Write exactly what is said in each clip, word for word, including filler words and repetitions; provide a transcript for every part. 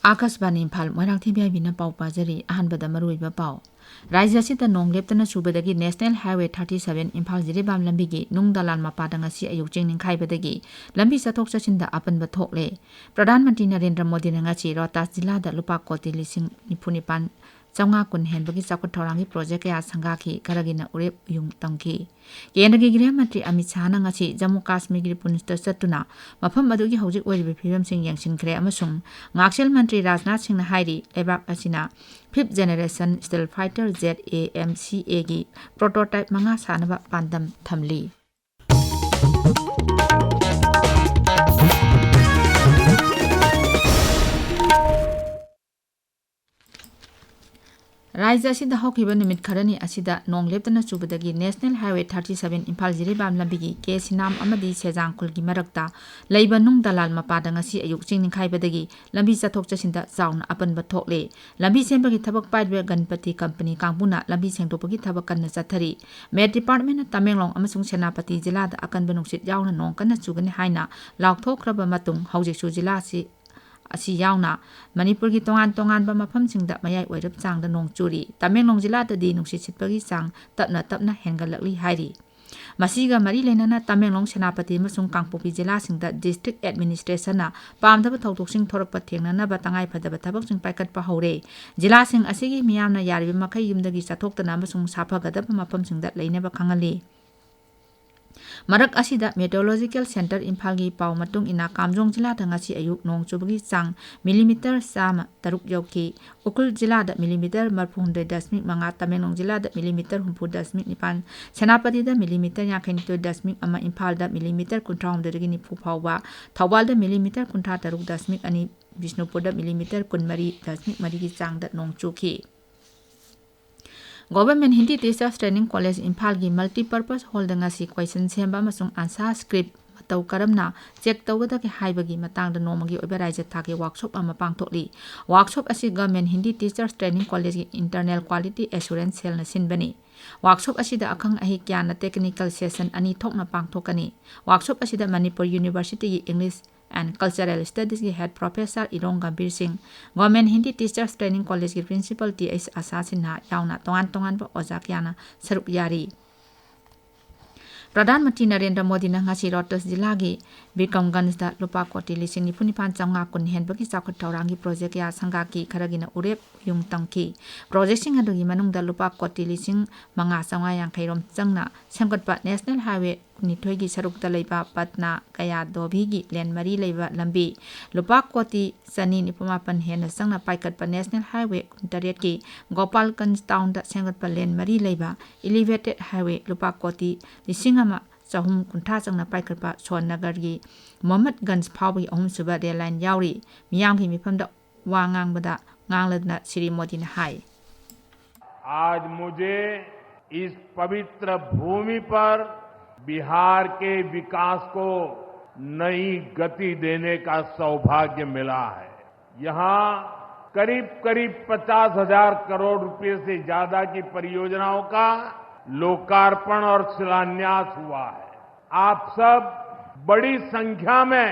ꯑꯥꯀꯥꯁꯕꯥꯅꯤ Imphal, Moirangthem B ꯍꯥꯏꯕꯤꯅ ꯄꯥꯎ ꯄꯥꯖꯔꯤ꯫ ꯑꯍꯥꯟꯕꯗ ꯃꯔꯨꯑꯣꯏꯕ ꯄꯥꯎ꯫ ꯔꯥꯖ꯭ꯌ ꯑꯁꯤꯗ ꯅꯣꯡ ꯂꯦꯞꯇꯅ ꯆꯨꯕꯗꯒꯤ National Highway thirty seven Imphal Jiribam ꯂꯝꯕꯤꯒꯤ ꯅꯨꯡ ꯗꯂꯥꯜ ꯃꯄꯥꯗ ꯉꯁꯤ ꯑꯌꯨꯛ ꯆꯤꯡ ꯅꯤꯡꯈꯥꯏꯕꯗꯒꯤ ꯂꯝꯕꯤ ꯆꯠꯊꯣꯛ ꯆꯠꯁꯤꯟꯗ ꯑꯄꯟꯕ ꯊꯣꯛꯂꯦ꯫ ꯄ꯭ꯔꯙꯥꯟ ꯃꯟꯇ꯭ꯔꯤ ꯅꯔꯦꯟꯗ꯭ꯔ ꯃꯣꯗꯤꯅ ꯉꯁꯤ ꯔꯣꯍꯇꯥꯁ ꯖꯤꯂꯥꯗ ꯂꯨꯄꯥ ꯀꯣꯇꯤ ꯂꯤꯁꯤꯡ ꯅꯤꯐꯨ ꯅꯤꯄꯥꯟ ꯆꯥꯝꯃꯉꯥ ꯀꯨꯟ ꯍꯦꯟꯕꯒꯤ ꯆꯥꯎꯈꯠ ꯊꯧꯔꯥꯡꯒꯤ ꯄ꯭ꯔꯣꯖꯦꯛ ꯀꯌꯥ ꯁꯪꯒꯥꯈꯤ, ꯈꯔꯒꯤꯅ ꯎꯔꯦꯞ ꯎꯌꯨꯡ ꯇꯝꯈꯤ꯫ ꯀꯦꯟꯗ꯭ꯔꯒꯤ ꯒ꯭ꯔꯤꯍ ꯃꯟꯇ꯭ꯔꯤ ꯑꯃꯤꯠ ꯁꯥꯍꯅ ꯉꯁꯤ ꯖꯝꯃꯨ ꯀꯥꯁꯃꯤꯔꯒꯤ ꯄꯨꯟꯁꯇ ꯆꯠꯇꯨꯅ ꯃꯐꯝ ꯑꯗꯨꯒꯤ ꯍꯧꯖꯤꯛ ꯑꯣꯏꯔꯤꯕ ꯐꯤꯕꯝꯁꯤꯡ ꯌꯦꯡꯁꯤꯟꯈ꯭ꯔꯦ ꯑꯃꯁꯨꯡ ꯉꯥꯛꯁꯦꯜ ꯃꯟꯇ꯭ꯔꯤ ꯔꯥꯖꯅꯥꯊ ꯁꯤꯡꯅ ꯍꯥꯏꯔꯤ, ꯂꯩꯕꯥꯛ ꯑꯁꯤꯅ fifth generation stealth fighter jet A M C Aꯒꯤ prototype ꯃꯉꯥ ꯁꯥꯅꯕ ꯄꯥꯟꯗꯝ ꯊꯝꯂꯤ꯫ ꯔꯥꯖ꯭ꯌ ꯑꯁꯤꯗ ꯍꯧꯈꯤꯕ ꯅꯨꯃꯤꯠ ꯈꯔꯅꯤ ꯑꯁꯤꯗ ꯅꯣꯡ ꯂꯦꯞꯇꯅ ꯆꯨꯕꯗꯒꯤ National Highway thirty seven Imphal Jiribam ꯂꯝꯕꯤꯒꯤ ꯀꯦ ꯁꯤꯅꯥꯝ ꯑꯃꯗꯤ ꯁꯦꯖꯥꯡ ꯈꯨꯜꯒꯤ ꯃꯔꯛꯇ ꯂꯩꯕ ꯅꯨꯡ ꯗꯂꯥꯜ ꯃꯄꯥꯗ ꯉꯁꯤ ꯑꯌꯨꯛ ꯆꯤꯡ ꯅꯤꯡꯈꯥꯏꯕꯗꯒꯤ ꯂꯝꯕꯤ ꯆꯠꯊꯣꯛ ꯆꯠꯁꯤꯟꯗ ꯆꯥꯎꯅ ꯑꯄꯟꯕ ꯊꯣꯛꯂꯦ꯫ ꯂꯝꯕꯤ ꯁꯦꯝꯕꯒꯤ ꯊꯕꯛ ꯄꯥꯏꯔꯤꯕ ꯒꯅꯄꯇꯤ ꯀꯝꯄꯅꯤ ꯀꯥꯡꯕꯨꯅ ꯂꯝꯕꯤ ꯁꯦꯡꯗꯣꯛꯄꯒꯤ ꯊꯕꯛ ꯀꯟꯅ ꯆꯠꯊꯔꯤ꯫ ꯃꯦꯠ ꯗꯤꯄꯥꯔꯠꯃꯦꯟꯅ ꯇꯃꯦꯡꯂꯣꯡ ꯑꯃꯁꯨꯡ ꯁꯦꯅꯥꯄꯇꯤ ꯖꯤꯂꯥꯗ ꯑꯀꯟꯕ ꯅꯨꯡꯁꯤꯠ ꯌꯥꯎꯅ ꯅꯣꯡ ꯀꯟꯅ ꯆꯨꯒꯅꯤ ꯍꯥꯏꯅ ꯂꯥꯎꯊꯣꯛꯈ꯭ꯔꯕ ꯃꯇꯨꯡ, ꯍꯧꯖꯤꯛꯁꯨ ꯖꯤꯂꯥ ꯑꯁꯤ ꯑꯁꯤ ꯌꯥꯎꯅ ꯃꯅꯤꯄꯨꯔꯒꯤ ꯇꯣꯉꯥꯟ ꯇꯣꯉꯥꯟꯕ ꯃꯐꯝꯁꯤꯡꯗ ꯃꯌꯥꯏ ꯑꯣꯏꯔꯞ ꯆꯥꯡꯗ ꯅꯣꯡ ꯆꯨꯔꯤ꯫ ꯇꯃꯦꯡꯂꯣꯡ ꯖꯤꯂꯥꯗꯗꯤ ꯅꯨꯡꯁꯤꯠ ꯁꯤꯠꯄꯒꯤ ꯆꯥꯡ ꯇꯞꯅ ꯇꯞꯅ ꯍꯦꯟꯒꯠꯂꯛꯂꯤ ꯍꯥꯏꯔꯤ꯫ ꯃꯁꯤꯒ ꯃꯔꯤ ꯂꯩꯅꯅ ꯇꯃꯦꯡꯂꯣꯡ, ꯁꯦꯅꯥꯄꯇꯤ ꯑꯃꯁꯨꯡ ꯀꯥꯡꯄꯣꯛꯄꯤ ꯖꯤꯂꯥꯁꯤꯡꯗ district administrationꯅ ꯄꯥꯝꯗꯕ ꯊꯧꯗꯣꯛꯁꯤꯡ ꯊꯣꯔꯛꯄ ꯊꯦꯡꯅꯅꯕ ꯇꯉꯥꯏꯐꯗꯕ ꯊꯕꯛꯁꯤꯡ ꯄꯥꯏꯈꯠꯄ ꯍꯧꯔꯦ꯫ ꯖꯤꯂꯥꯁꯤꯡ ꯑꯁꯤꯒꯤ ꯃꯤꯌꯥꯝꯅ ꯌꯥꯔꯤꯕ ꯃꯈꯩ ꯌꯨꯝꯗꯒꯤ ꯆꯠꯊꯣꯛꯇꯅ ꯑꯃꯁꯨꯡ ꯁꯥꯐꯒꯗꯕ ꯃꯐꯝꯁꯤꯡꯗ ꯂꯩꯅꯕ ꯈꯪꯍꯜꯂꯤ꯫ ꯃꯔꯛ ꯑꯁꯤꯗ, Meteorological Centre ꯏꯝꯐꯥꯜꯒꯤ ꯄꯥꯎ ꯃꯇꯨꯡ ꯏꯟꯅ, ꯀꯥꯝꯖꯣꯡ ꯖꯤꯂꯥꯗ ꯉꯁꯤ ꯑꯌꯨꯛ ꯅꯣꯡ ꯆꯨꯕꯒꯤ ꯆꯥꯡ ꯃꯤꯂꯤꯃꯤꯇꯔ ꯆꯥꯝꯃ ꯇꯔꯨꯛ ꯌꯧꯈꯤ꯫ ꯎꯈ꯭ꯔꯨꯜ ꯖꯤꯂꯥꯗ ꯃꯤꯂꯤꯃꯤꯇꯔ ꯃꯔꯤꯐꯨ ꯍꯨꯝꯗꯣꯏ ꯗꯁꯃꯤꯛ ꯃꯉꯥ, ꯇꯃꯦꯡꯂꯣꯡ ꯖꯤꯂꯥꯗ ꯃꯤꯂꯤꯃꯤꯇꯔ ꯍꯨꯝꯐꯨ ꯗꯁꯃꯤꯛ ꯅꯤꯄꯥꯟ, ꯁꯦꯅꯥꯄꯇꯤꯗ ꯃꯤꯂꯤꯃꯤꯇꯔ ꯌꯥꯡꯈꯩ ꯅꯤꯊꯣꯏ ꯗꯁꯃꯤꯛ ꯑꯃ, ꯏꯝꯐꯥꯜꯗ ꯃꯤꯂꯤꯃꯤꯇꯔ ꯀꯨꯟꯊ꯭ꯔꯥ ꯍꯨꯝꯗꯣꯏꯗꯒꯤ ꯅꯤꯐꯨ ꯐꯥꯎꯕ, ꯊꯧꯕꯥꯜꯗ ꯃꯤꯂꯤꯃꯤꯇꯔ ꯀꯨꯟꯊ꯭ꯔꯥ ꯇꯔꯨꯛ ꯗꯁꯃꯤꯛ ꯑꯅꯤ, ꯕꯤꯁꯅꯨꯄꯨꯔꯗ ꯃꯤꯂꯤꯃꯤꯇꯔ ꯀꯨꯟꯃꯔꯤ ꯗꯁꯃꯤꯛ ꯃꯔꯤꯒꯤ ꯆꯥꯡꯗ ꯅꯣꯡ ꯆꯨꯈꯤ꯫ Government Hindi Teachers Training College ꯏꯝꯐꯥꯜꯒꯤ multipurpose hallꯗ ꯉꯁꯤ question ꯁꯦꯝꯕ ꯑꯃꯁꯨꯡ answer script ꯃꯇꯧ ꯀꯔꯝꯅ check ꯇꯧꯒꯗꯒꯦ ꯍꯥꯏꯕꯒꯤ ꯃꯇꯥꯡꯗ ꯅꯣꯡꯃꯒꯤ ꯑꯣꯏꯕ ꯔꯥꯏꯖ꯭ꯌ ꯊꯥꯛꯀꯤ workshop ꯑꯃ ꯄꯥꯡꯊꯣꯛꯂꯤ꯫ Workshop ꯑꯁꯤ Government Hindi Teachers Training Collegeꯀꯤ Internal Quality Assurance Cellꯅ ꯁꯤꯟꯕꯅꯤ꯫ Workshop ꯑꯁꯤꯗ ꯑꯈꯪ ꯑꯍꯩ ꯀꯌꯥꯅ technical session ꯑꯅꯤ ꯊꯣꯛꯅ ꯄꯥꯡꯊꯣꯛꯀꯅꯤ꯫ Workshop ꯑꯁꯤꯗ Manipur Universityꯒꯤ English and Cultural Studiesꯀꯤ Head Professor ꯏꯔꯣꯡ Gambhir ꯁꯤꯡ, Government Hindi Teachers Training Collegeꯀꯤ Principal T H ꯑꯁꯥ ꯁꯤꯟꯍꯥ ꯌꯥꯎꯅ ꯇꯣꯉꯥꯟ ꯇꯣꯉꯥꯟꯕ ꯑꯣꯖꯥ ꯀꯌꯥꯅ ꯁꯔꯨꯛ ꯌꯥꯔꯤ꯫ ꯄ꯭ꯔꯙꯥꯟ ꯃꯟꯇ꯭ꯔꯤ ꯅꯔꯦꯟꯗ꯭ꯔ ꯃꯣꯗꯤꯅ ꯉꯁꯤ ꯔꯣꯍꯇꯥꯁ ꯖꯤꯂꯥꯒꯤ ꯕꯤꯀ꯭ꯔꯝꯒꯟꯖꯗ ꯂꯨꯄꯥ ꯀꯣꯇꯤ ꯂꯤꯁꯤꯡ ꯅꯤꯐꯨ ꯅꯤꯄꯥꯟ ꯆꯥꯝꯃꯉꯥ ꯀꯨꯟ ꯍꯦꯟꯕꯒꯤ ꯆꯥꯎꯈꯠ ꯊꯧꯔꯥꯡꯒꯤ ꯄ꯭ꯔꯣꯖꯦꯛ ꯀꯌꯥ ꯁꯪꯒꯥꯈꯤ꯫ ꯈꯔꯒꯤꯅ ꯎꯔꯦꯞ ꯌꯨꯡ ꯇꯝꯈꯤ꯫ ꯄ꯭ꯔꯣꯖꯦꯛꯁꯤꯡ ꯑꯗꯨꯒꯤ ꯃꯅꯨꯡꯗ ꯂꯨꯄꯥ ꯀꯣꯇꯤ ꯂꯤꯁꯤꯡ ꯃꯉꯥ ꯆꯥꯝꯃꯉꯥ ꯌꯥꯡꯈꯩ ꯔꯣꯝ ꯆꯪꯅ ꯁꯦꯝꯒꯠꯄ ꯅꯦꯁꯅꯦꯜ ꯍꯥꯏꯋꯦ ꯀꯨꯟꯅꯤꯊꯣꯏꯒꯤ ꯁꯔꯨꯛꯇ ꯂꯩꯕ ꯄꯠꯅꯥ ꯀꯌꯥ ꯗꯣꯕꯤꯒꯤ ꯂꯦꯟ ꯃꯔꯤ ꯂꯩꯕ ꯂꯝꯕꯤ, ꯂꯨꯄꯥ ꯀꯣꯇꯤ ꯆꯅꯤ ꯅꯤꯐꯨ ꯃꯥꯄꯟ ꯍꯦꯟꯅ ꯆꯪꯅ ꯄꯥꯏꯈꯠꯄ ꯅꯦꯁꯅꯦꯜ ꯍꯥꯏꯋꯦ ꯀꯨꯟꯇꯔꯦꯠꯀꯤ ꯒꯣꯄꯥꯜꯒꯟꯖ ꯇꯥꯎꯟꯗ ꯁꯦꯝꯒꯠꯄ ꯂꯦꯟ ꯃꯔꯤ ꯂꯩꯕ ꯏꯂꯤꯚꯦꯇꯦꯗ ꯍꯥꯏꯋꯦ ꯂꯨꯄꯥ ꯀꯣꯇꯤ ꯂꯤꯁꯤꯡ ꯑꯃ ꯆꯍꯨꯝ ꯀꯨꯟꯊ꯭ꯔꯥ ꯆꯪꯅ ꯄꯥꯏꯈꯠꯄ ꯁꯣꯟ ꯅꯒꯔꯒꯤ ꯃꯣꯍꯝꯃꯗꯒꯟꯖ ꯐꯥꯎꯕꯒꯤ ꯑꯍꯨꯝꯁꯨꯕ ꯔꯦꯜ ꯂꯥꯏꯟ ꯌꯥꯎꯔꯤ꯫ ꯃꯤꯌꯥꯝꯒꯤ ꯃꯤꯐꯝꯗ ꯋꯥ ꯉꯥꯡꯕꯗ ꯉꯥꯡꯂꯗꯨꯅ ꯁ꯭ꯔꯤ ꯃꯣꯗꯤꯅ ꯍꯥꯏ꯫ आज मुझे इस पवित्र भूमि पर बिहार के विकास को नई गति देने का सौभाग्य मिला है। यहाँ करीब करीब पचास हजार करोड़ रुपए से ज्यादा की परियोजनाओं का लोकार्पण और शिलान्यास हुआ है। आप सब बड़ी संख्या में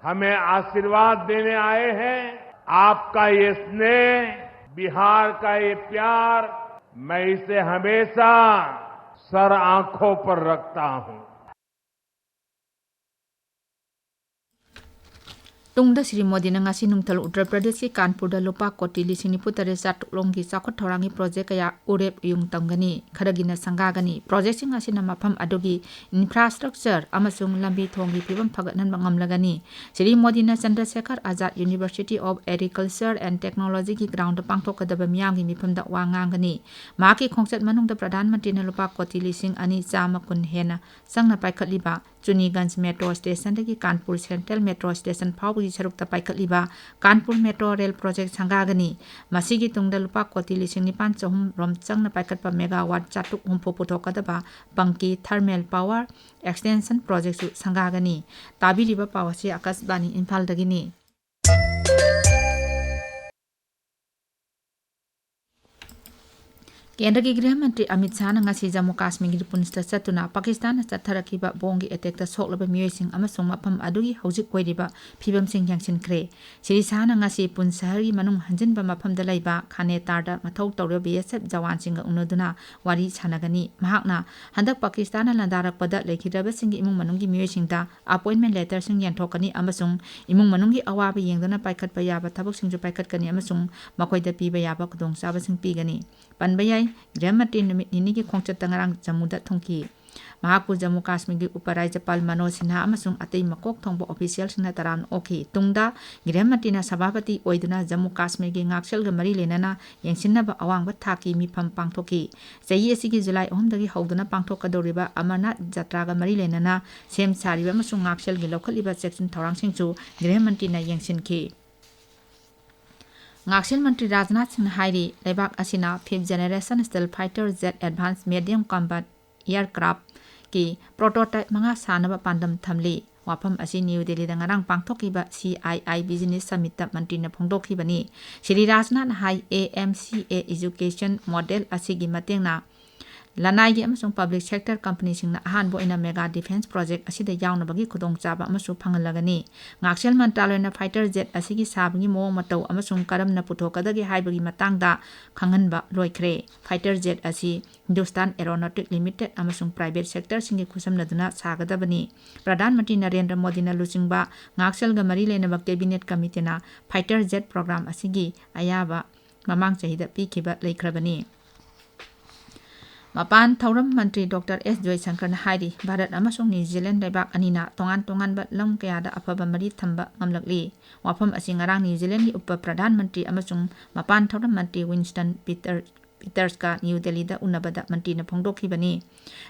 हमें आशीर्वाद देने आए हैं। आपका ये स्नेह, बिहार का ये प्यार, मैं इसे हमेशा सर आंखों पर रखता हूं। ꯇꯨꯡꯗ ꯁ꯭ꯔꯤ ꯃꯣꯗꯤꯅ ꯉꯁꯤ ꯅꯨꯡꯊꯤꯜ ꯎꯠꯇꯔ ꯄ꯭ꯔꯗꯦꯁꯀꯤ ꯀꯥꯟꯄꯨꯔꯗ ꯂꯨꯄꯥ ꯀꯣꯇꯤ ꯂꯤꯁꯤꯡ ꯅꯤꯐꯨ ꯇꯔꯦꯠ ꯆꯥꯇ꯭ꯔꯨꯛ ꯂꯣꯝꯒꯤ ꯆꯥꯎꯈꯠ ꯊꯧꯔꯥꯡꯒꯤ ꯄ꯭ꯔꯣꯖꯦꯛ ꯀꯌꯥ ꯎꯔꯦꯞ ꯌꯨꯡ ꯇꯝꯒꯅꯤ, ꯈꯔꯒꯤꯅ ꯁꯪꯒꯥꯒꯅꯤ꯫ ꯄ꯭ꯔꯣꯖꯦꯛꯁꯤꯡ ꯑꯁꯤꯅ ꯃꯐꯝ ꯑꯗꯨꯒꯤ ꯏꯟꯐ꯭ꯔꯥꯁ꯭ꯇ꯭ꯔꯛꯆꯔ ꯑꯃꯁꯨꯡ ꯂꯝꯕꯤ ꯊꯣꯡꯒꯤ ꯐꯤꯕꯝ ꯐꯒꯠꯍꯟꯕ ꯉꯝꯂꯒꯅꯤ꯫ ꯁ꯭ꯔꯤ ꯃꯣꯗꯤꯅ ꯆꯟꯗ꯭ꯔꯁꯦꯈꯔ ꯑꯥꯖꯥꯗ University of Agriculture and Technologyꯒꯤ groundꯗ ꯄꯥꯡꯊꯣꯛꯀꯗꯕ ꯃꯤꯌꯥꯝꯒꯤ ꯃꯤꯐꯝꯗ ꯋꯥ ꯉꯥꯡꯒꯅꯤ꯫ ꯃꯍꯥꯛꯀꯤ ꯈꯣꯡꯆꯠ ꯃꯅꯨꯡꯗ ꯄ꯭ꯔꯙꯥꯟ ꯃꯟꯇ꯭ꯔꯤꯅ ꯂꯨꯄꯥ ꯀꯣꯇꯤ ꯂꯤꯁꯤꯡ ꯑꯅꯤ ꯆꯥꯝꯃ ꯀꯨꯟ ꯍꯦꯟꯅ ꯆꯪꯅ ꯄꯥꯏꯈꯠꯂꯤꯕ ꯆꯨꯅꯤꯒꯟꯖ ꯃꯦꯇ꯭ꯔꯣ ꯁ꯭ꯇꯦꯁꯟꯗꯒꯤ ꯀꯥꯟꯄꯨꯔ ꯁꯦꯟꯇ꯭ꯔꯦꯜ ꯃꯦꯇ꯭ꯔꯣ ꯁ꯭ꯇꯦꯁꯟ ꯐꯥꯎꯕꯒꯤ ꯁꯔꯨꯛꯇ ꯄꯥꯏꯈꯠꯂꯤꯕ ꯀꯥꯟꯄꯨꯔ ꯃꯦꯇ꯭ꯔꯣ ꯔꯦꯜ ꯄ꯭ꯔꯣꯖꯦꯛ ꯁꯪꯒꯥꯒꯅꯤ꯫ ꯃꯁꯤꯒꯤ ꯇꯨꯡꯗ ꯂꯨꯄꯥ ꯀꯣꯇꯤ ꯂꯤꯁꯤꯡ ꯅꯤꯄꯥꯟ ꯆꯍꯨꯝ ꯔꯣꯝ ꯆꯪꯅ ꯄꯥꯏꯈꯠꯄ ꯃꯦꯒꯥꯋꯥꯠ ꯆꯥꯇ꯭ꯔꯨꯛ ꯍꯨꯝꯐꯨ ꯄꯨꯊꯣꯛꯀꯗꯕ ꯄꯪꯀꯤ ꯊꯔꯃꯦꯜ ꯄꯥꯋꯔ ꯑꯦꯛꯁꯇꯦꯟꯁꯟ ꯄ꯭ꯔꯣꯖꯦꯛꯁꯨ ꯁꯪꯒꯥꯒꯅꯤ꯫ ꯇꯥꯕꯤꯔꯤꯕ ꯄꯥꯎ ꯑꯁꯤ ꯑꯥꯀꯥꯁꯕꯥꯅꯤ ꯏꯝꯐꯥꯜꯗꯒꯤꯅꯤ꯫ ꯀꯦꯟꯗ꯭ꯔꯒꯤ ꯒ꯭ꯔꯤꯍ ꯃꯟꯇ꯭ꯔꯤ ꯑꯃꯤꯠ ꯁꯥꯍꯅ ꯉꯁꯤ ꯖꯝꯃꯨ ꯀꯥꯁꯃꯤꯔꯒꯤ ꯄꯨꯟꯁꯇ ꯆꯠꯇꯨꯅ ꯄꯥꯀꯤꯁꯇꯥꯟꯅ ꯆꯠꯊꯔꯛꯈꯤꯕ ꯕꯣꯝꯒꯤ ꯑꯦꯇꯦꯛꯇ ꯁꯣꯛꯂꯕ ꯃꯤꯑꯣꯏꯁꯤꯡ ꯑꯃꯁꯨꯡ ꯃꯐꯝ ꯑꯗꯨꯒꯤ ꯍꯧꯖꯤꯛ ꯑꯣꯏꯔꯤꯕ ꯐꯤꯕꯝꯁꯤꯡ ꯌꯦꯡꯁꯤꯟꯈ꯭ꯔꯦ꯫ ꯁ꯭ꯔꯤ ꯁꯥꯍꯅ ꯉꯁꯤ ꯄꯨꯟꯁ ꯁꯍꯔꯒꯤ ꯃꯅꯨꯡ ꯍꯟꯖꯤꯟꯕ ꯃꯐꯝꯗ ꯂꯩꯕ ꯈꯥꯅꯦꯇꯥꯔꯗ ꯃꯊꯧ ꯇꯧꯔꯤꯕ ꯕꯤ ꯑꯦꯁ ꯑꯦꯐ ꯖꯋꯥꯟꯁꯤꯡꯒ ꯎꯅꯗꯨꯅ ꯋꯥꯔꯤ ꯁꯥꯟꯅꯒꯅꯤ꯫ ꯃꯍꯥꯛꯅ ꯍꯟꯗꯛ ꯄꯥꯀꯤꯁꯇꯥꯟꯅ ꯂꯥꯟꯗꯥꯔꯛꯄꯗ ꯂꯩꯈꯤꯗ꯭ꯔꯕꯁꯤꯡꯒꯤ ꯏꯃꯨꯡ ꯃꯅꯨꯡꯒꯤ ꯃꯤꯑꯣꯏꯁꯤꯡꯗ ꯑꯄꯣꯏꯟꯃꯦꯟ ꯂꯦꯇꯔꯁꯤꯡ ꯌꯦꯟꯊꯣꯛꯀꯅꯤ ꯑꯃꯁꯨꯡ ꯏꯃꯨꯡ ꯃꯅꯨꯡꯒꯤ ꯑꯋꯥꯕ ꯌꯦꯡꯗꯨꯅ ꯄꯥꯏꯈꯠꯄ ꯌꯥꯕ ꯊꯕꯛꯁꯤꯡꯁꯨ ꯄꯥꯏꯈꯠꯀꯅꯤ ꯑꯃꯁꯨꯡ ꯃꯈꯣꯏꯗ ꯄꯤꯕ ꯌꯥꯕ ꯈꯨꯗꯣꯡꯆꯥꯕꯁꯤꯡ ꯄꯤꯒꯅꯤ꯫ ꯄꯟꯕ ꯌꯥꯏ, ꯒ꯭ꯔꯤꯍ ꯃꯟꯇ꯭ꯔꯤ ꯅꯨꯃꯤꯠ ꯅꯤꯅꯤꯒꯤ ꯈꯣꯡꯆꯠꯇ ꯉꯔꯥꯡ ꯖꯝꯃꯨꯗ ꯊꯨꯡꯈꯤ꯫ ꯃꯍꯥꯛꯄꯨ ꯖꯝꯃꯨ ꯀꯥꯁꯃꯤꯔꯒꯤ ꯎꯄ ꯔꯥꯖ꯭ꯌꯄꯥꯜ ꯃꯅꯣꯖ ꯁꯤꯟꯍꯥ ꯑꯃꯁꯨꯡ ꯑꯇꯩ ꯃꯀꯣꯛ ꯊꯣꯡꯕ ꯑꯣꯐꯤꯁꯤꯌꯦꯜꯁꯤꯡꯅ ꯇꯔꯥꯝꯅ ꯑꯣꯛꯈꯤ꯫ ꯇꯨꯡꯗ ꯒ꯭ꯔꯤꯍ ꯃꯟꯇ꯭ꯔꯤꯅ ꯁꯚꯥꯄꯇꯤ ꯑꯣꯏꯗꯨꯅ ꯖꯝꯃꯨ ꯀꯥꯁꯃꯤꯔꯒꯤ ꯉꯥꯛꯁꯦꯜꯒ ꯃꯔꯤ ꯂꯩꯅꯅ ꯌꯦꯡꯁꯤꯟꯅꯕ ꯑꯋꯥꯡꯕ ꯊꯥꯛꯀꯤ ꯃꯤꯐꯝ ꯄꯥꯡꯊꯣꯛꯈꯤ꯫ ꯆꯍꯤ ꯑꯁꯤꯒꯤ ꯖꯨꯂꯥꯏ ꯑꯍꯨꯝꯗꯒꯤ ꯍꯧꯗꯨꯅ ꯄꯥꯡꯊꯣꯛꯀꯗꯧꯔꯤꯕ ꯑꯃꯔꯅꯥꯊ ꯖꯇ꯭ꯔꯥꯒ ꯃꯔꯤ ꯂꯩꯅꯅ ꯁꯦꯝ ꯁꯥꯔꯤꯕ ꯑꯃꯁꯨꯡ ꯉꯥꯛꯁꯦꯜꯒꯤ ꯂꯧꯈꯠꯂꯤꯕ ꯆꯦꯛꯁꯤꯟ ꯊꯧꯔꯥꯡꯁꯤꯡꯁꯨ ꯒ꯭ꯔꯤꯍ ꯃꯟꯇ꯭ꯔꯤꯅ ꯌꯦꯡꯁꯤꯟꯈꯤ꯫ ꯉꯥꯛꯁꯦꯜ ꯃꯟꯇ꯭ꯔꯤ ꯔꯥꯖꯅꯥꯊ ꯁꯤꯡꯅ ꯍꯥꯏꯔꯤ, ꯂꯩꯕꯥꯛ ꯑꯁꯤꯅ fifth generation stealth fighter jet advanced medium combat aircraftꯀꯤ prototype ꯃꯉꯥ ꯁꯥꯅꯕ ꯄꯥꯟꯗꯝ ꯊꯝꯂꯤ꯫ ꯋꯥꯐꯝ ꯑꯁꯤ ꯅ꯭ꯌꯨ ꯗꯦꯜꯂꯤꯗ ꯉꯔꯥꯡ ꯄꯥꯡꯊꯣꯛꯈꯤꯕ C I I Business Summitꯇ ꯃꯟꯇ꯭ꯔꯤꯅ ꯐꯣꯡꯗꯣꯛꯈꯤꯕꯅꯤ꯫ ꯁ꯭ꯔꯤ ꯔꯥꯖꯅꯥꯊꯅ ꯍꯥꯏ, A M C A education model ꯑꯁꯤꯒꯤ ꯃꯇꯦꯡꯅ ꯂꯅꯥꯏꯒꯤ ꯑꯃꯁꯨꯡ public sector companyꯁꯤꯡꯅ ꯑꯍꯥꯟꯕ ꯑꯣꯏꯅ mega defence project ꯑꯁꯤꯗ ꯌꯥꯎꯅꯕꯒꯤ ꯈꯨꯗꯣꯡꯆꯥꯕ ꯑꯃꯁꯨ ꯐꯪꯍꯜꯂꯒꯅꯤ꯫ ꯉꯥꯛꯁꯦꯜ ꯃꯟꯇ꯭ꯔꯥꯂꯣꯏꯅ fighter jet ꯑꯁꯤꯒꯤ ꯁꯥꯕꯒꯤ ꯃꯑꯣꯡ ꯃꯇꯧ ꯑꯃꯁꯨꯡ ꯀꯔꯝꯅ ꯄꯨꯊꯣꯛꯀꯗꯒꯦ ꯍꯥꯏꯕꯒꯤ ꯃꯇꯥꯡꯗ ꯈꯪꯍꯟꯕ ꯂꯣꯏꯈ꯭ꯔꯦ꯫ Fighter jet ꯑꯁꯤ Hindustan Aeronautic Limited ꯑꯃꯁꯨꯡ private sectorꯁꯤꯡꯒꯤ ꯈꯨꯠꯁꯝꯅꯗꯨꯅ ꯁꯥꯒꯗꯕꯅꯤ꯫ ꯄ꯭ꯔꯙꯥꯟ ꯃꯟꯇ꯭ꯔꯤ ꯅꯔꯦꯟꯗ꯭ꯔ ꯃꯣꯗꯤꯅ ꯂꯨꯆꯤꯡꯕ ꯉꯥꯛꯁꯦꯜꯒ ꯃꯔꯤ ꯂꯩꯅꯕ cabinet committeeꯅ fighter jet program ꯑꯁꯤꯒꯤ ꯑꯌꯥꯕ ꯃꯃꯥꯡ ꯆꯍꯤꯗ ꯄꯤꯈꯤꯕ ꯂꯩꯈ꯭ꯔꯕꯅꯤ꯫ ꯃꯄꯥꯟ ꯊꯧꯔꯝ ꯃꯟꯇ꯭ꯔꯤ ꯗꯣꯛꯇꯔ ꯑꯦꯁ ꯖꯣꯏꯁꯪꯀꯔꯅ ꯍꯥꯏꯔꯤ, ꯚꯥꯔꯠ ꯑꯃꯁꯨꯡ ꯅ꯭ꯌꯨ ꯖꯤꯂꯦꯟ ꯂꯩꯕꯥꯛ ꯑꯅꯤꯅ ꯇꯣꯉꯥꯟ ꯇꯣꯉꯥꯟꯕ ꯂꯝ ꯀꯌꯥꯗ ꯑꯐꯕ ꯃꯔꯤ ꯊꯝꯕ ꯉꯝꯂꯛꯂꯤ꯫ ꯋꯥꯐꯝ ꯑꯁꯤ ꯉꯔꯥꯡ ꯅ꯭ꯌꯨ ꯖꯤꯂꯦꯟꯒꯤ ꯎꯄ ꯄ꯭ꯔꯙꯥꯟ ꯃꯟꯇ꯭ꯔꯤ ꯑꯃꯁꯨꯡ ꯃꯄꯥꯟ ꯊꯧꯔꯝ ꯃꯟꯇ꯭ꯔꯤ ꯋꯤꯟꯁꯇꯟ ꯄꯤꯇꯔ, ꯄꯤꯇꯔꯁꯀ ꯅ꯭ꯌꯨ ꯗꯦꯜꯂꯤꯗ ꯎꯅꯕꯗ ꯃꯟꯇ꯭ꯔꯤꯅ ꯐꯣꯡꯗꯣꯛꯈꯤꯕꯅꯤ꯫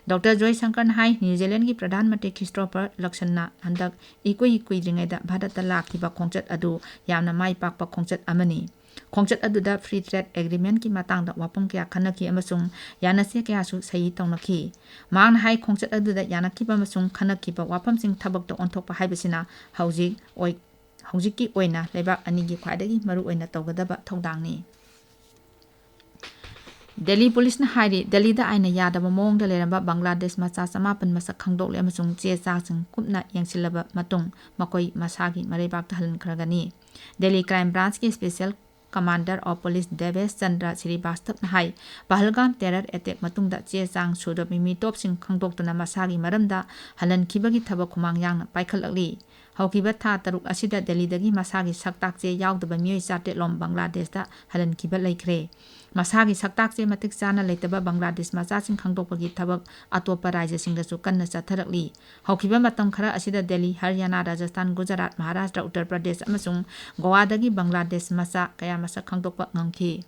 ꯗꯣꯛꯇꯔ ꯖꯣꯏꯁꯪꯀꯔꯅ ꯍꯥꯏ, ꯅ꯭ꯌꯨ ꯖꯤꯂꯦꯟꯒꯤ ꯄ꯭ꯔꯙꯥꯟ ꯃꯟꯇ꯭ꯔꯤ ꯈ꯭ꯔꯤꯁꯇꯣꯐꯔ ꯂꯛꯁꯟꯅ ꯍꯟꯗꯛ ꯏꯀꯨꯏ ꯀꯨꯏꯗ꯭ꯔꯤꯉꯩꯗ ꯚꯥꯔꯠꯇ ꯂꯥꯛꯈꯤꯕ ꯈꯣꯡꯆꯠ ꯑꯗꯨ ꯌꯥꯝꯅ ꯃꯥꯏ ꯄꯥꯛꯄ ꯈꯣꯡꯆꯠ ꯑꯃꯅꯤ꯫ ꯈꯣꯡꯆꯠ ꯑꯗꯨꯗ free trade agreementꯀꯤ ꯃꯇꯥꯡꯗ ꯋꯥꯐꯝ ꯀꯌꯥ ꯈꯟꯅꯈꯤ ꯑꯃꯁꯨꯡ ꯌꯥꯅꯁꯦ ꯀꯌꯥꯁꯨ ꯁꯍꯤ ꯇꯧꯅꯈꯤ꯫ ꯃꯍꯥꯛꯅ ꯍꯥꯏ, ꯈꯣꯡꯆꯠ ꯑꯗꯨꯗ ꯌꯥꯅꯈꯤꯕ ꯑꯃꯁꯨꯡ ꯈꯟꯅꯈꯤꯕ ꯋꯥꯐꯝꯁꯤꯡ ꯊꯕꯛꯇ ꯑꯣꯟꯊꯣꯛꯄ ꯍꯥꯏꯕꯁꯤꯅ ꯍꯧꯖꯤꯛ ꯑꯣꯏ-, ꯍꯧꯖꯤꯛꯀꯤ ꯑꯣꯏꯅ ꯂꯩꯕꯥꯛ ꯑꯅꯤꯒꯤ ꯈ꯭ꯋꯥꯏꯗꯒꯤ ꯃꯔꯨꯑꯣꯏꯅ ꯇꯧꯒꯗꯕ ꯊꯧꯗꯥꯡꯅꯤ꯫ ꯗꯦꯜꯂꯤ ꯄꯨꯂꯤꯁꯅ ꯍꯥꯏꯔꯤ, ꯗꯦꯜꯂꯤꯗ ꯑꯥꯏꯟꯅ ꯌꯥꯗꯕ ꯃꯑꯣꯡꯗ ꯂꯩꯔꯝꯕ ꯕꯪꯒ꯭ꯂꯥꯗꯦꯁ ꯃꯆꯥ ꯆꯃꯥꯄꯟ ꯃꯁꯛ ꯈꯪꯗꯣꯛꯂꯦ ꯑꯃꯁꯨꯡ ꯆꯦ ꯆꯥꯡꯁꯤꯡ ꯀꯨꯞꯅ ꯌꯦꯡꯁꯤꯜꯂꯕ ꯃꯇꯨꯡ ꯃꯈꯣꯏ ꯃꯁꯥꯒꯤ ꯃꯔꯩꯕꯥꯛꯇ ꯍꯜꯍꯟꯈ꯭ꯔꯒꯅꯤ꯫ ꯗꯦꯜꯂꯤ ꯀ꯭ꯔꯥꯏꯝ ꯕ꯭ꯔꯥꯟꯁꯀꯤ special commander of police Devesh Chandra ꯁ꯭ꯔꯤꯕꯥꯁꯇꯕꯅ ꯍꯥꯏ, ꯄꯍꯜꯒꯥꯝ ꯇꯦꯔꯔ ꯑꯦꯇꯦꯛ ꯃꯇꯨꯡꯗ ꯆꯦ ꯆꯥꯡ ꯁꯨꯗꯕ ꯃꯤꯇꯣꯞꯁꯤꯡ ꯈꯪꯗꯣꯛꯇꯨꯅ ꯃꯁꯥꯒꯤ ꯃꯔꯝꯗ ꯍꯜꯍꯟꯈꯤꯕꯒꯤ ꯊꯕꯛ ꯈꯨꯃꯥꯡ ꯌꯥꯡꯅ ꯄꯥꯏꯈꯠꯂꯛꯂꯤ꯫ ꯍꯧꯈꯤꯕ ꯊꯥ ꯇꯔꯨꯛ ꯑꯁꯤꯗ ꯗꯦꯜꯂꯤꯗꯒꯤ ꯃꯁꯥꯒꯤ ꯁꯛꯇꯥꯛ ꯆꯦ ꯌꯥꯎꯗꯕ ꯃꯤꯑꯣꯏ ꯆꯥꯇ꯭ꯔꯦꯠ ꯂꯣꯝ ꯕꯪꯒ꯭ꯂꯥꯗꯦꯁꯇ ꯍꯜꯍꯟꯈꯤꯕ ꯂꯩꯈ꯭ꯔꯦ꯫ ꯃꯁꯥꯒꯤ ꯁꯛꯇꯥꯛ ꯆꯦ ꯃꯇꯤꯛ ꯆꯥꯅ ꯂꯩꯇꯕ ꯕꯪꯒ꯭ꯂꯥꯗꯦꯁ ꯃꯆꯥꯁꯤꯡ ꯈꯪꯗꯣꯛꯄꯒꯤ ꯊꯕꯛ ꯑꯇꯣꯞꯄ ꯔꯥꯖ꯭ꯌꯁꯤꯡꯗꯁꯨ ꯀꯟꯅ ꯆꯠꯊꯔꯛꯂꯤ꯫ ꯍꯧꯈꯤꯕ ꯃꯇꯝ ꯈꯔ ꯑꯁꯤꯗ ꯗꯦꯜꯂꯤ, ꯍꯔꯤꯌꯥꯅꯥ, ꯔꯥꯖꯁꯊꯥꯟ, ꯒꯨꯖꯔꯥꯠ, ꯃꯍꯥꯔꯥꯁꯇ꯭ꯔ, ꯎꯠꯇꯔ ꯄ꯭ꯔꯗꯦꯁ ꯑꯃꯁꯨꯡ ꯒꯣꯋꯥꯗꯒꯤ ꯕꯪꯒ꯭ꯂꯥꯗꯦꯁ ꯃꯆꯥ ꯀꯌꯥ ꯃꯁꯛ ꯈꯪꯗꯣꯛꯄ ꯉꯝꯈꯤ꯫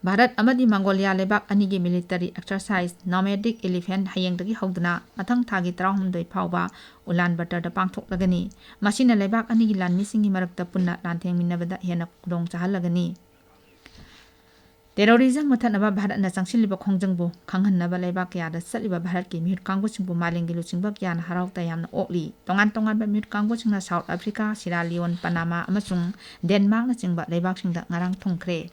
ꯚꯥꯔꯠ ꯑꯃꯗꯤ ꯃꯪꯒꯣꯂꯤꯌꯥ ꯂꯩꯕꯥꯛ ꯑꯅꯤꯒꯤ ꯃꯤꯂꯤꯇꯔꯤ ꯑꯦꯛꯁꯔꯁꯥꯏꯖ ꯅꯣꯃꯦꯗꯤꯛ ꯏꯂꯤꯐꯦꯟꯠ ꯍꯌꯦꯡꯗꯒꯤ ꯍꯧꯗꯨꯅ ꯃꯊꯪ ꯊꯥꯒꯤ ꯇꯔꯥꯍꯨꯝꯗꯣꯏ ꯐꯥꯎꯕ ꯎꯂꯥꯟ ꯕꯇꯔꯗ ꯄꯥꯡꯊꯣꯛꯂꯒꯅꯤ꯫ ꯃꯁꯤꯅ ꯂꯩꯕꯥꯛ ꯑꯅꯤꯒꯤ ꯂꯥꯟꯃꯤꯁꯤꯡꯒꯤ ꯃꯔꯛꯇ ꯄꯨꯟꯅ ꯂꯥꯟꯊꯦꯡꯃꯤꯟꯅꯕꯗ ꯍꯦꯟꯅ ꯈꯨꯗꯣꯡ ꯆꯥꯍꯜꯂꯒꯅꯤ꯫ ꯇꯦꯔꯣꯔꯤꯖꯝ ꯃꯨꯊꯠꯅꯕ ꯚꯥꯔꯠꯅ ꯆꯪꯁꯤꯜꯂꯤꯕ ꯈꯣꯡꯖꯪꯕꯨ ꯈꯪꯍꯟꯅꯕ ꯂꯩꯕꯥꯛ ꯀꯌꯥꯗ ꯆꯠꯂꯤꯕ ꯚꯥꯔꯠꯀꯤ ꯃꯤꯍꯨꯠ ꯀꯥꯡꯕꯨꯁꯤꯡꯕꯨ ꯃꯥꯂꯦꯝꯒꯤ ꯂꯨꯆꯤꯡꯕ ꯀꯌꯥꯅ ꯍꯔꯥꯎ ꯇꯌꯥꯝꯅ ꯑꯣꯛꯂꯤ꯫ ꯇꯣꯉꯥꯟ ꯇꯣꯉꯥꯟꯕ ꯃꯤꯍꯨꯠ ꯀꯥꯡꯕꯨꯁꯤꯡꯅ ꯁꯥꯎꯠ ꯑꯐ꯭ꯔꯤꯀꯥ, ꯁꯤꯔꯥ ꯂꯤꯌꯣꯟ, ꯄꯅꯥꯃꯥ ꯑꯃꯁꯨꯡ ꯗꯦꯟꯃꯥꯔꯛꯅꯆꯤꯡꯕ ꯂꯩꯕꯥꯛꯁꯤꯡꯗ ꯉꯔꯥꯡ ꯊꯨꯡꯈ꯭ꯔꯦ꯫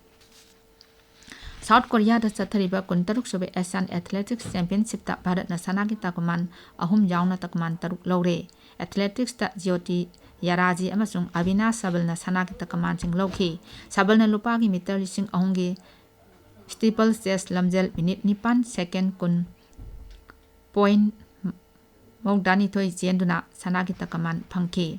ꯁꯥꯎꯠ ꯀꯣꯔꯤꯌꯥꯗ ꯆꯠꯊꯔꯤꯕ ꯀꯨꯟꯇꯔꯨꯛ ꯁꯨꯕ ꯑꯦꯁꯤꯌꯥꯟ ꯑꯦꯊꯂꯦꯇꯤꯛꯁ ꯆꯦꯝꯄꯤꯌꯟꯁꯤꯞꯇ ꯚꯥꯔꯠꯅ ꯁꯅꯥꯒꯤ ꯇꯀꯃꯥꯟ ꯑꯍꯨꯝ ꯌꯥꯎꯅ ꯇꯀꯃꯥꯟ ꯇꯔꯨꯛ ꯂꯧꯔꯦ꯫ ꯑꯦꯊꯂꯦꯇꯤꯛꯁꯇ ꯖ꯭ꯌꯣꯇꯤ ꯌꯥꯔꯥꯖꯤ ꯑꯃꯁꯨꯡ ꯑꯕꯤꯅꯥꯁ ꯁꯕꯜꯅ ꯁꯅꯥꯒꯤ ꯇꯀꯃꯥꯟꯁꯤꯡ ꯂꯧꯈꯤ꯫ ꯁꯕꯜꯅ ꯂꯨꯄꯥꯒꯤ ꯃꯤꯇꯔ ꯂꯤꯁꯤꯡ ꯑꯍꯨꯝꯒꯤ ꯁ꯭ꯇꯤꯄꯜ ꯆꯦꯁ ꯂꯝꯖꯦꯜ ꯃꯤꯅꯤꯠ ꯅꯤꯄꯥꯟ ꯁꯦꯀꯦꯟ ꯀꯨꯟ ꯄꯣꯏꯟ ꯃꯧꯗ꯭ꯔꯥꯅꯤꯊꯣꯏ ꯆꯦꯟꯗꯨꯅ ꯁꯅꯥꯒꯤ ꯇꯀꯃꯥꯟ ꯐꯪꯈꯤ꯫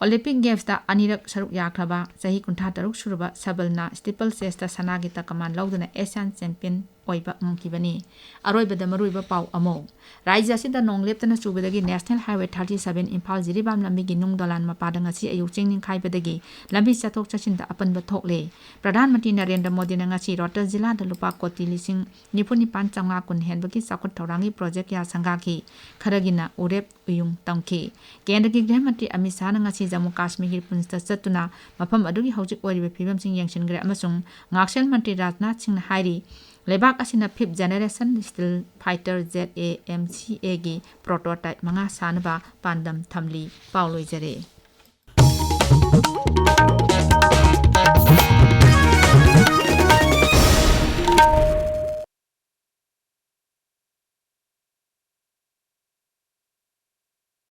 ꯑꯣꯂꯤꯝꯄꯤꯛ ꯒꯦꯝꯁꯇ ꯑꯅꯤꯔꯛ ꯁꯔꯨꯛ ꯌꯥꯈ꯭ꯔꯕ ꯆꯍꯤ ꯀꯨꯟꯊ꯭ꯔꯥ ꯇꯔꯨꯛ ꯁꯨꯔꯕ ꯁꯕꯜꯅ ꯁ꯭ꯇꯤꯄꯜ ꯆꯦꯁꯇ ꯁꯅꯥꯒꯤ ꯇꯀꯃꯥꯟ ꯂꯧꯗꯨꯅ ꯑꯦꯁꯤꯌꯥꯟ ꯆꯦꯝꯄꯤꯌꯟ ꯑꯣꯏꯕ ꯉꯝꯈꯤꯕꯅꯤ꯫ ꯑꯔꯣꯏꯕꯗ ꯃꯔꯨꯑꯣꯏꯕ ꯄꯥꯎ ꯑꯃꯨꯛ꯫ ꯔꯥꯖ꯭ꯌ ꯑꯁꯤꯗ ꯅꯣꯡ ꯂꯦꯞꯇꯅ ꯆꯨꯕꯗꯒꯤ national highway thirty seven Imphal Jiribam ꯂꯝꯕꯤꯒꯤ ꯅꯨꯡ ꯗꯣꯂꯥꯟ ꯃꯄꯥꯗ ꯉꯁꯤ ꯑꯌꯨꯛ ꯆꯤꯡ ꯅꯤꯡꯈꯥꯏꯕꯗꯒꯤ ꯂꯝꯕꯤ ꯆꯠꯊꯣꯛ ꯆꯠꯁꯤꯟꯗ ꯑꯄꯟꯕ ꯊꯣꯛꯂꯦ꯫ ꯄ꯭ꯔꯙꯥꯟ ꯃꯟꯇ꯭ꯔꯤ ꯅꯔꯦꯟꯗ꯭ꯔ ꯃꯣꯗꯤꯅ ꯉꯁꯤ ꯔꯣꯇꯔ ꯖꯤꯂꯥꯗ ꯂꯨꯄꯥ ꯀꯣꯇꯤ ꯂꯤꯁꯤꯡ ꯅꯤꯐꯨ ꯅꯤꯄꯥꯟ ꯆꯥꯝꯃꯉꯥ ꯀꯨꯟ ꯍꯦꯟꯕꯒꯤ ꯆꯥꯎꯈꯠ ꯊꯧꯔꯥꯡꯒꯤ ꯄ꯭ꯔꯣꯖꯦꯛ ꯀꯌꯥ ꯁꯪꯒꯥꯈꯤ꯫ ꯈꯔꯒꯤꯅ ꯎꯔꯦꯞ ꯎꯌꯨꯡ ꯇꯝꯈꯤ꯫ ꯀꯦꯟꯗ꯭ꯔꯒꯤ ꯒ꯭ꯔꯍ ꯃꯟꯇ꯭ꯔꯤ ꯑꯃꯤꯠ ꯁꯥꯍꯅ ꯉꯁꯤ ꯖꯝꯃꯨ ꯀꯥꯁꯃꯤꯔꯒꯤ ꯄꯨꯟꯁꯇ ꯆꯠꯇꯨꯅ ꯃꯐꯝ ꯑꯗꯨꯒꯤ ꯍꯧꯖꯤꯛ ꯑꯣꯏꯔꯤꯕ ꯐꯤꯕꯝꯁꯤꯡ ꯌꯦꯡꯁꯤꯟꯈ꯭ꯔꯦ ꯑꯃꯁꯨꯡ ꯉꯥꯛꯁꯦꯜ ꯃꯟꯇ꯭ꯔꯤ ꯔꯥꯖꯅꯥꯊ ꯁꯤꯡꯅ ꯍꯥꯏꯔꯤ, ꯂꯩꯕꯥꯛ ꯑꯁꯤꯅ fifth generation stealth fighter, Z A M C A, ꯒꯤ prototype ꯃꯉꯥ ꯁꯥꯅꯕ ꯄꯥꯟꯗꯝ ꯊꯝꯂꯤ꯫ ꯄꯥꯎ ꯂꯣꯏꯖꯔꯦ꯫